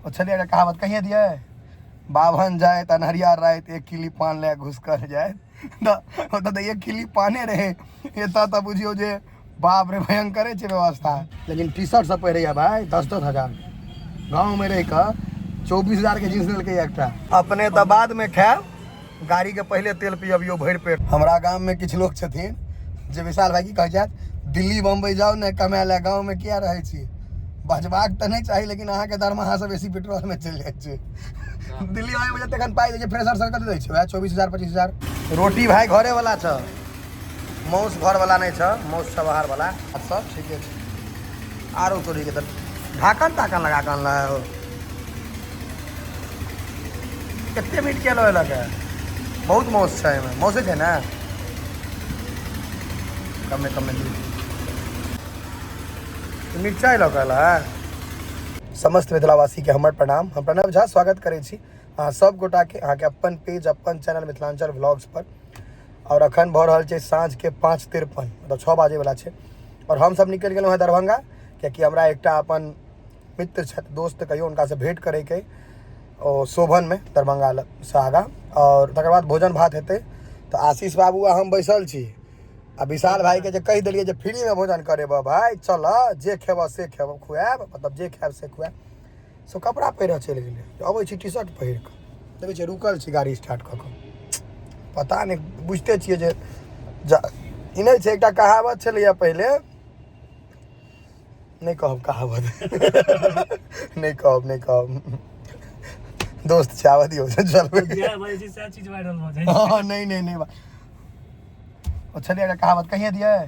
ओ छलियै एकटा कहावत कहिए दियै, बाभन जाय तऽ अन्हरिया राति एक किली पान लए घुसकल जाय। तऽ ओतऽ तऽ एक किली पाने रहै, एतऽ तऽ बुझियौ जे बाप रे भयंकरे छै व्यवस्था। लेकिन टी शर्ट सब पहिरैया भाय 10-10 हजार के, गाँवमे रहि कऽ 24 हजार के जींस लेलकै एकटा। अपने तऽ बादमे खायब, गाड़ीके पहिले तेल पियबियौ भरि पेट। हमरा गाममे किछु लोक छथिन जे विशाल भाई की कहै छथि, दिल्ली बम्बई जाउ ने कमाय लए, गाँवमे किया रहै छी। बजबाक तऽ नहि चाही, लेकिन अहाँके दरमाहासँ बेसी पेट्रोलमे चलि जाइ छै। दिल्ली आबै बजे तखन पाइ दै छै, फ्रेशर सर कते दै छै? वएह 24 हजार 25 हजार। रोटी भाई घरेवला छ, मौस घरवला नहि छ, मौस छ बाहरवला। सब ठीके छै। आरो तोरीके तऽ ढाकन ताकन लगा कऽ अनला हो। कते मीट किया लऽ है? बहुत मौस छै एहिमे, मौसे छै ने? कमे कमे दी मिरचाइ लऽ कऽ है। समस्त मिथिलावासीके हमर प्रणाम। हम प्रणव झा स्वागत करै छी अहाँ सब गोटाके अहाँके अपन पेज अपन चैनल मिथिलांचल व्लॉग्स पर। और अखन भऽ रहल छै साँझके 5:53, मतलब 6 बाजैवला छै। और हमसब निकलि गेलहुँ हेँ दरभंगा, कियाकि हमरा एकटा अपन मित्र छथि, दोस्त कहियो, हुनकासँ भेँट करैके ओ शोभनमे दरभंगासँ आगाँ। और तकर बाद भोजन भात हेतै। तऽ आशीष बाबू आ हम बैसल छी, आ विशाल भाईके जे कहि देलियै जे फ्रीमे भोजन करेबऽ भाय, चल जे खेबऽ से खेबऽ खुआएब, मतलब जे खायब से खुआएब। से कपड़ा पहिरऽ चलि गेलै, अबै छी टी शर्ट पहिर कऽ, देखै छियै रुकल छी गाड़ी स्टार्ट कऽ कऽ। पता नहि, बुझिते छियै जे ई नहि छै। एकटा कहावत छलैए पहिले, नहि कहब कहावत, नहि कहब, नहि कहब, दोस्त छै, आबऽ दियौ, चलबै। हँ, नहि नहि नहि, ओ छलियै एकटा कहावत कहिए दियै,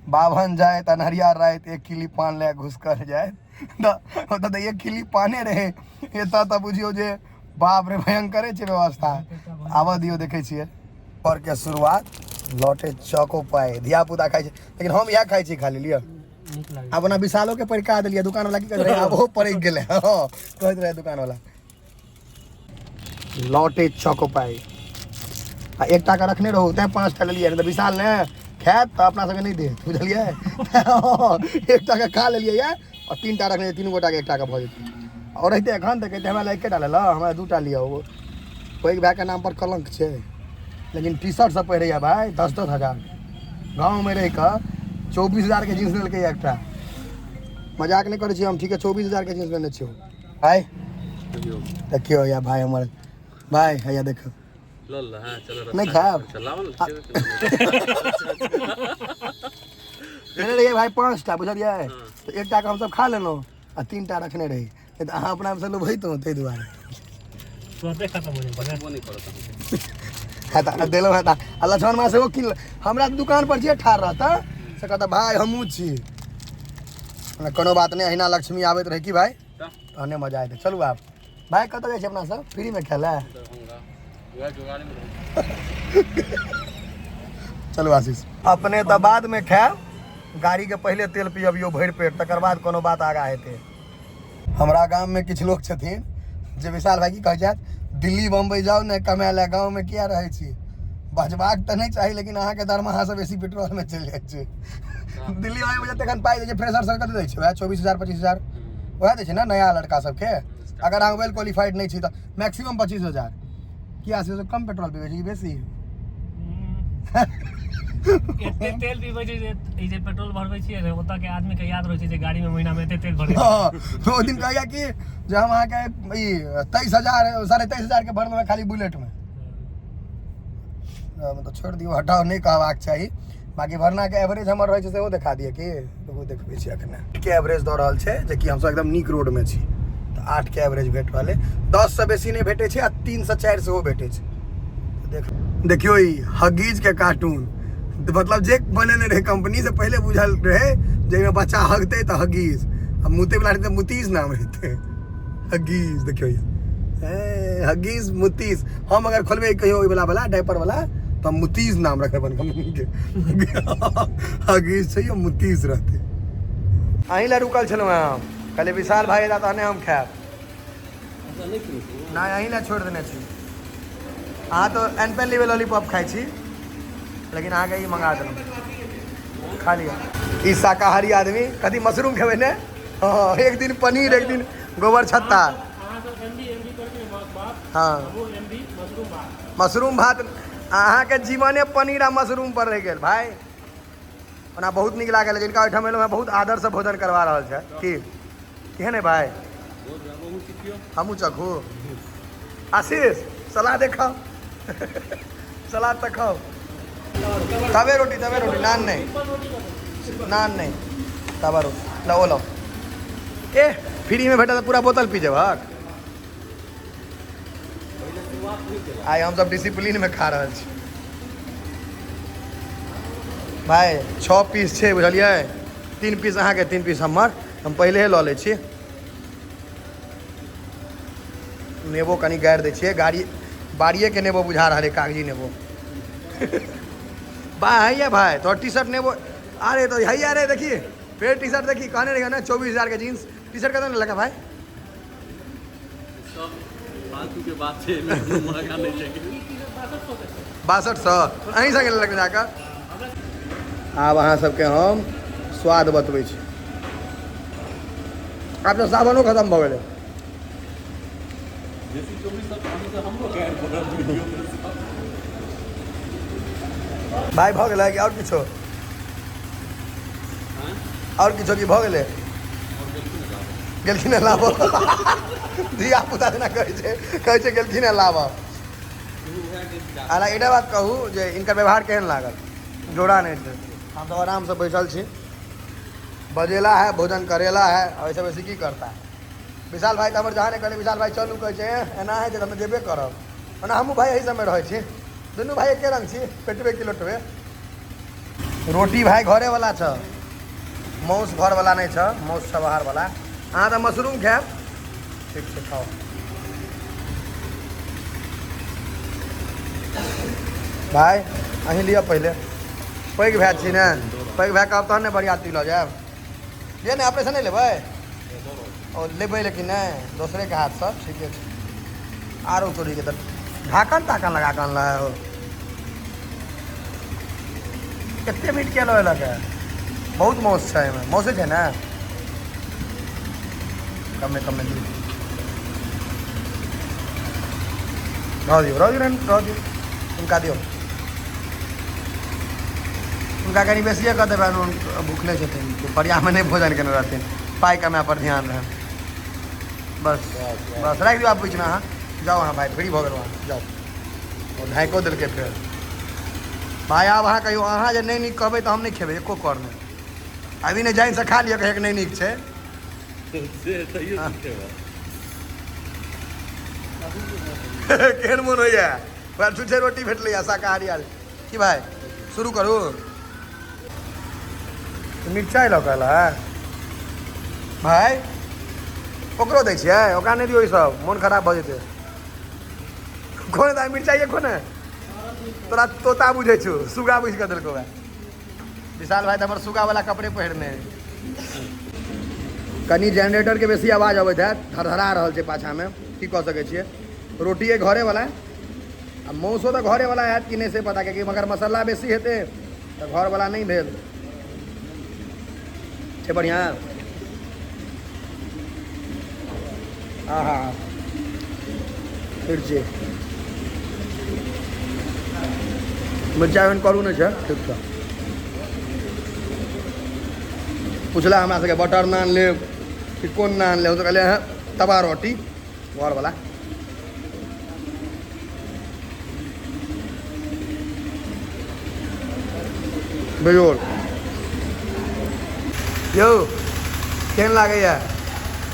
बाभन जाय तऽ अन्हरिया राति एक किली पान लए घुसकल जाय। तऽ ओतऽ तऽ एक किली पाने रहै, एतऽ तऽ बुझियौ जे बाप रे भयंकरे छै व्यवस्था। आबऽ दियौ, देखै छियै। पर के शुरुआत लौटे चौको पाए धिया पुता खाइ छै, लेकिन हम इएह खाइ छी खाली। लिअ, आब ओना विशालो के परिका देलियै। दुकान वाला की कहैत रहै, आब ओहो पड़कि गेलै। हँ, कहैत रहै दुकान वाला लौटे चौको पाइ आ एकटा के रखने रहू, तैं 5टा लेलियै। तऽ विशाल ने खायत तऽ अपना सबके नहि देत, बुझलियै? एकटा के खा लेलियै या आ 3टा रखने, तीनू गोटाके एकटा के भऽ जेतै। आओर रहिते एखन तऽ कहिते हमरा लए एकेटा लेलऽ, हमरा 2टा लिअ। ओ पैघ भायके नाम पर कलंक छै। लेकिन टी शर्ट सब पहिरैया भाय 10-10 हजार के, गाँवमे रहि कऽ 24 हजार के जींस लेलकै एकटा। मजाक नहि करै छी हम, ठीक है? 24 हजार के जींस लेने छियौ भाय। देखियौ या भाय, हमर भाय हैया देखो। नहि खायब? लेने रहियै भाय 5टा, बुझलियै? तऽ एकटा के हमसब खा लेलहुँ आ 3टा रखने रही, नहि तऽ अहाँ अपना से लोभैतहुँ, ताहि दुआरे। तुरंते खत्म हो जाइ छै। है तऽ देलहुँ है तऽ आ लक्ष्मण माँ सेहो कीन। हमरा दुकान पर जे ठाढ़ रहता से कहता भाय हमहूँ छी। कोनो बात नहि, अहिना लक्ष्मी आबैत रहै की भाय, तहने मजा एतै। चलू आब भाय, कतऽ जाइ छी अपना सब फ्रीमे खाय लए? चलू आशीष, अपने तऽ बादमे खायब, गाड़ीके पहिले तेल पियबियौ भरि पेट, तकर बाद कोनो बात आगाँ हेतै। हमरा गाममे किछु लोक छथिन जे विशाल भाई की कहै छथि, दिल्ली बम्बई जाउ ने कमाय लए, गाँवमे किया रहै छी। बजबाक तऽ नहि चाही, लेकिन अहाँके दरमाहासँ बेसी पेट्रोलमे चलि जाइ छै। दिल्ली आबै बजे तखन पाइ दै छै, फ्रेशर सर कते दै छै? वएह 24 हजार 25 हजार वएह दै छै ने नया लड़का सबके। अगर अहाँ वेल क्वालिफाइड नहि छी तऽ मैक्सिमम 25 हजार। किया से कम पेट्रोल पीबै छै कि बेसी? एते तेल पीबै छै जे ई जे पेट्रोल भरबै छियै ने, ओतऽ के आदमी के याद रहै छै जे गाड़ी में महीना में एते तेल भरै। हँ, तो ओहि दिन कहैया कि जे हम अहाँके ई 23 हजार 23.5 हजार के भरलहुँ खाली बुलेट में। मतलब छोड़ि दियौ, हटाउ, नहि कहबाक चाही। बाकी भरना के एवरेज हमर रहै छै, सेहो देखा दिअ कि रुकू, देखबै छी। एखने के एवरेज दऽ रहल छै, जेकि हमसब एकदम नीक रोड में छी तऽ 8 के एवरेज भेट रहल है। 10 से बेसी नहि भेटै छै आ 3 से 4 सेहो भेटै छै। देख, देखियौ ई हगीज के कार्टून, मतलब जे बनेने रहै कंपनी से पहिले बुझल रहै जे एहिमे बच्चा हगतै तऽ हगीज, आ मुतै वला रहतै तऽ मुतीज नाम रहतै। हगीज देखियौ, ए हगीज मुतीज। हम अगर खोलबै कहियो ओहि वला वला डायपर वला तऽ हम मुतीज नाम रखबै अपन कंपनी के। हगीज छै, मुतीज रहतै। अहीं लए रुकल छलहुँ हेँ हम, कहलियै विशाल भाई एला तहने हम खायब। नहि, अहीं लए छोड़ि देने छी। अहाँ तऽ एनपेन लीवे लॉलीपॉप खाइ छी, लेकिन अहाँके ई मंगा देलहुँ, खा लिअ। ई शाकाहारी आदमी कथी मशरूम खेबै ने? हँ, एक दिन पनीर, एक दिन गोबर छत्ता। हँ। हमहूँ एमबी मशरूम भात। मशरूम भात। अहाँके जीवने पनीर आ मशरूम पर रहि गेल भाय। ओना बहुत नीक लागल। जिनका ओहिठाम एलहुँ हेँ, बहुत आदरसँ भोजन करवा रहल छै। की केहन है भाय? हमहूँ चखू। आशीष, सलाद खाओ, सलाद तऽ खाओ। तवे रोटी, तवे रोटी, नान नहीं, नान नहीं, तवा रोटी। लो लो। ए, फ्री में भेटल तऽ पूरा बोतल पी जेबहक। आइ हमसब डिसिप्लिन में खा रहल छी भाय। 6 पीस छै, बुझलियै? 3 पीस अहाँके, 3 पीस हमर। हम पहिले लऽ लै छी। नेबो कनि गाड़ि दै छियै। गाड़ी बाड़िएके नेबो बुझा रहल है, कागजी नेबो बा। हैया भाई, तोहर टी शर्ट नेबो। अरे तो हैया रे, देखिए फिर टी शर्ट देखी। कहने रहिए ना, 24,000 के जींस टी शर्ट कतना लगा भाई? सब फालतू के बात छै, एहिमे कोनो महगा नहि छै। 6200। अहीं संगे लेलक जाकऽ। आब अहाँ सबके हम स्वाद बतबै छी। आब तऽ सावनो खतम भऽ गेलै। बेसी 2400 तऽ हमरो गाड़ि पड़ल वीडियो में सब। भाय, भऽ गेलै कि आओर किछो? आँय? आओर किछो कि भऽ गेलै? आओर गेलखिन ने लाबऽ। गेलखिन हँ लाबऽ। धिया पुता जेना कहै छै, कहै छै गेलखिन हँ लाबऽ। उएह गेल। हालांकि एकटा बात कहू जे इनकर व्यवहार केहन लागल? जोड़ा नहि छै। हम सब आरामसँ बैठल छी। बजेला है, भोजन करेला है, ओहिसँ बेसी की करता विशाल भाई? तऽ हमर जहाँ नहि कहले, विशाल भाई चलू, कहै छै, "एह, एना हइ छै तऽ हम जेबे करब।" ओना हमहूँ भाई एहि सबमे रहै छी। दुनू भाई एके रंग छी, पेटबे कि लोटबे। रोटी भाई घरे वाला छ, माउस घर वाला नहि छ, माउस छ बाहर वाला। अहाँ तऽ मशरूम खायब। ठीक छै, खाओ भाय। अहीं लिअ पहिले, पैघ भाय छी ने। पैघ भाय कहब तहन ने बरियाती लऽ जायब। लिअ ने, अपनेसँ नहि लेबै? ओ लेबै, लेकिन नहि दोसरेके हाथसँ। ठीके छै। आरो तोरीके तऽ ढाकन ताकन लगा कऽ अनला हो। कते मीट किया लऽ एलक है? बहुत मौस छै एहिमे। मौसे छै ने? कमे कमे दियौ। रह दियौ, रह दियौ, रह दियौ। हुनका दियौ। हुनका कनि बेसिए कऽ देबनि, भूखले छथिन। दुपहरियामे नहि भोजन केने रहथिन, पाइ कमाए पर ध्यान रहनि। बस बस, राखि दियौ। आब बीचमे अहाँ जाउ। अहाँ भाइ फ्री भऽ गेलहुँ, अहाँ जाउ। ओ ढाइको देलकै फेर। भाय, आब अहाँ कहियौ। अहाँ जे नहि नीक कहबै तऽ हम नहि खेबै एको कर नहि। अभी नहि जानि से खा लिअ, कहै नहि नीक छै। से तैयो खेबै। केहन मोन होइए? ओकरा छुच्छे रोटी भेटलैए, शाकाहारी आर की। भाय, शुरू करू। मिरचाइ लऽ कऽ है भाय। ओकरो दै छियै? ओकरा नहि दियौ, ई सब मोन खराब भऽ जेतै। खो ने दाइ, मिरचाइए खो ने। तोरा तोता बुझै छौ, सुगा बुझि कऽ देलकौ। विशाल भाई तऽ हमर सुगा वाला कपड़े पहिरने है। कनि जेनरेटरके बेसी आवाज अबैत हैत, धरधरा रहल छै पाछाँमे। की कऽ सकै छियै? रोटिए घरे वाला आ मौसो तऽ घरे वाला हैत कि नहि से पता, कियाकि मगर मसाला बेसी हेतै तऽ घरवला नहि भेल छै। बढ़िआँ। आहा, मिर्ची, मिरचाइ ओहन करू नहि छै, ठीक छै। पुछला हमरा सबके, बटर नान लेब कि कोन नान लेब? तऽ कहलियै हँ, तवा रोटी घरवला। बेजोड़। यौ, केहन लागैया?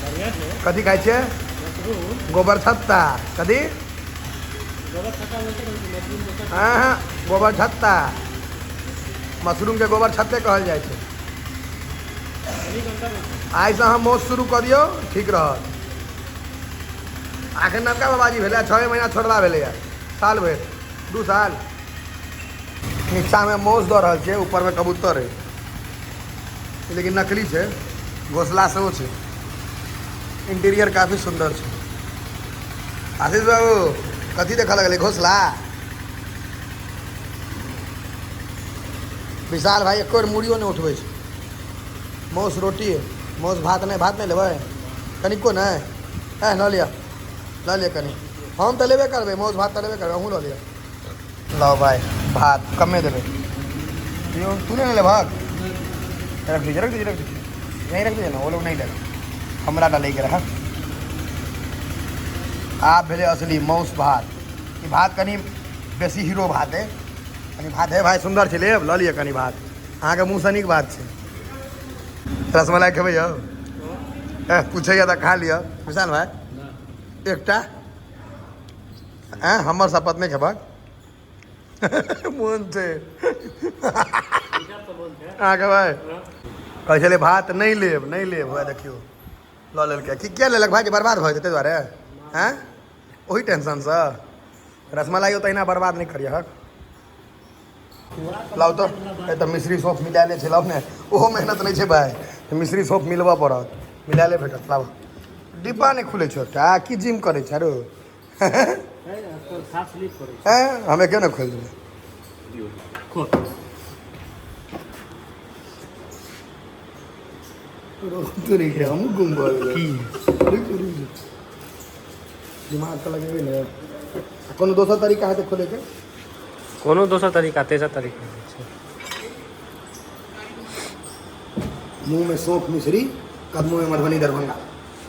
बढ़िआँ छै। कथी खाइ छियै? मशरूम। गोबर छत्ता कथी? गोबर छत्ता बोलते हैं मशरूम दोसर। हँ, गोबर छत्ता। मशरूमके गोबर छत्ते कहल जाइ छै। कनिक अंतर होइ छै। आइसँ अहाँ मौस शुरू कऽ दियौ, ठीक रहत। एखन नवका बाबाजी भेलै, 6 महीना छोड़ला भेलैए, साल भरि, 2 साल। नीचाँमे मौस दऽ रहल छै, ऊपरमे कबूतर है, लेकिन नकली छै। घोसला सेहो छै। इंटीरियर काफी सुन्दर छै। आशीष बाबू, कथी देखऽ लगलै? घोसला। विशाल भाई एको बेर मूड़ियो नहि उठबै छै। मौस रोटी, मौस भात। नहि, भात नहि लेबै? कनिको नहि? ए, लऽ लिअ, लऽ लिअ कनि। हम तऽ लेबे करबै, मौस भात तऽ लेबे करबै, अहूँ लऽ लिअ। लाओ भाय भात कमे देबै। यौ तू नहीं लेबहक? रख दीजिए, रख दीजिए, रख दीजिए, यहीं रख दीजिए ना, वो लोग नहीं लेगा, हमरा डालैके रहै। आब भेलै असली मौस भात। ई भात कनि बेसी हीरो भात है, कनि भात है भाई सुन्दर छै, लेब लऽ लिअ कनि भात, अहाँके मुँहसँ नीक भात छै। रसमलाई खेबै यौ? पूछैया तऽ खा लिअ। विशाल भाई एकटा हमर शपथ नहि खेबक मोन छै अहाँके भाई? कहै छलै भात नहि लेब, नहि लेब, वएह देखियौ लऽ लेलकै। की किया लेलक भाई? जे बर्बाद भऽ जेतै ताहि दुआरे? आँय ओहि टेंशनसँ? रसमलाइयो तहिना बर्बाद नहि करियहक। लाउ तऽ, एतऽ मिश्री सौंफ मिलायले छै, लाउ ने, ओहो मेहनत नहि छै भाय, मिश्री सौंफ मिलबऽ पड़त, मिलायले भेटत। लाउ, डिब्बा नहि खुलै छौ एकटा, की जिम करै छै रो? हमे क्यों ने खोलि देबै? हमहूँ गुम भऽ गेलियै। दिमाग तऽ लगेबै ने, कोनो दोसर तरीका हेतै खोलैके? कोनो दोसर तरीका, तेसर तरीका नहि छै। मुँहमे सौंफ मिश्री, कदमोमे मधुबनी दरभंगा।